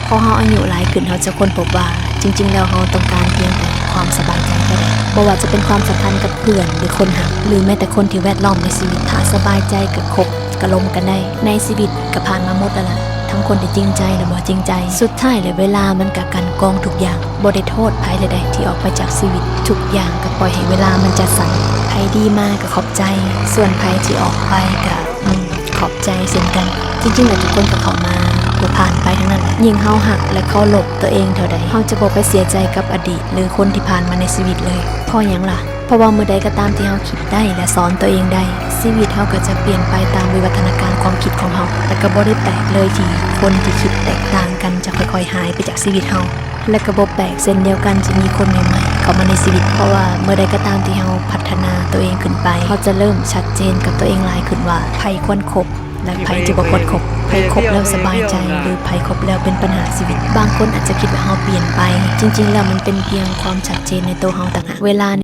ພໍເຮົາອາຍຸຫຼາຍຂຶ້ນ ເຮົາຈະຄົ້ນພົບວ່າ ຈິງໆແລ້ວເຮົາຕ້ອງການພຽງແຕ່ຄວາມສະບາຍໃຈເທົ່ານັ້ນ. ບໍ່ວ່າຈະເປັນຄວາມສຳພັນກັບເພື່ອນ ຫຼືຄົນຮັກ ຫຼືແມ້ແຕ່ຄົນທີ່ແວດລ້ອມໃນຊີວິດ, ຖ້າສະບາຍໃຈກະຄົບ ກະລົມກັນໄດ້. ໃນຊີວິດກະຜ່ານມາໝົດແລ້ວລະ ທັງຄົນທີ່ຈິງໃຈ ແລະບໍ່ຈິງໃຈ. ສຸດທ້າຍແລ້ວເວລາມັນກະກັ່ນກອງທຸກຢ່າງ. ບໍ່ໄດ້ໂທດໃຜເລີຍໃດທີ່ອອກໄປຈາກຊີວິດ. ທຸກຢ່າງກະປ່ອຍໃຫ້ເວລາມັນຈັດສັນ. ໃຜດີມາກະຂອບໃຈ, ສ່ວນໃຜທີ່ອອກໄປກະ ອືມ ຂອບໃຈເຊັ່ນກັນ. ຈິງໆແລ້ວທຸກຄົນກະເຂົ້າມາ ເພື່ອຜ່ານໄປທັງນັ້ນແຫຼະ. ຍິ່ງເຮົາຮັກ ແລະເຄົາລົບຕົວເອງເທົ່າໃດ, ເຮົາຈະບໍ່ໄປເສຍໃຈກັບອະດີດ ຫຼືຄົນທີ່ຜ່ານມາໃນຊີວິດເລີຍ. ເພາະຫຍັງລະ? ເພາະວ່າເມື່ອໃດກໍຕາມທີ່ເຮົາຄິດໄດ້ ແລະສອນຕົວເອງໄດ້, ຊີວິດເຮົາກໍຈະປ່ຽນໄປຕາມວິວັດທະນາການຄວາມຄິດຂອງເຮົາ. ແລະກໍບໍ່ໄດ້ແປກເລີຍທີ່ຄົນທີ່ຄິດແຕກຕ່າງກັນຈະຄ່ອຍໆຫາຍໄປຈາກຊີວິດເຮົາ. ແລະກໍບໍ່ແປກເຊັ່ນດຽວກັນທີ່ມີຄົນໃໝ່ໆເຂົ້າມາໃນຊີວິດ, ເພາະວ່າເມື່ອໃດກໍຕາມທີ່ເຮົາພັດທະນາຕົວເອງຂຶ້ນໄປ, ເຮົາຈະເລີ່ມຊັດເຈນກັບຕົວເອງຫຼາຍຂຶ້ນວ່າ ໃຜຄວນຄົບ ແລະໃຜທີ່ບໍ່ຄວນຄົບ, ໃຜຄົບແລ້ວສະບາຍໃຈ ຫຼືໃຜຄົບແລ້ວເປັນບັນຫາຊີວິດ. ບາງຄົນອາດຈະຄິດວ່າເຮົາປ່ຽນໄປ, ຈິງໆແລ້ວມັນເປັນພຽງຄວາມຊັດເຈນໃນໂຕເຮົາຕ່າງຫາກ. ເວລາ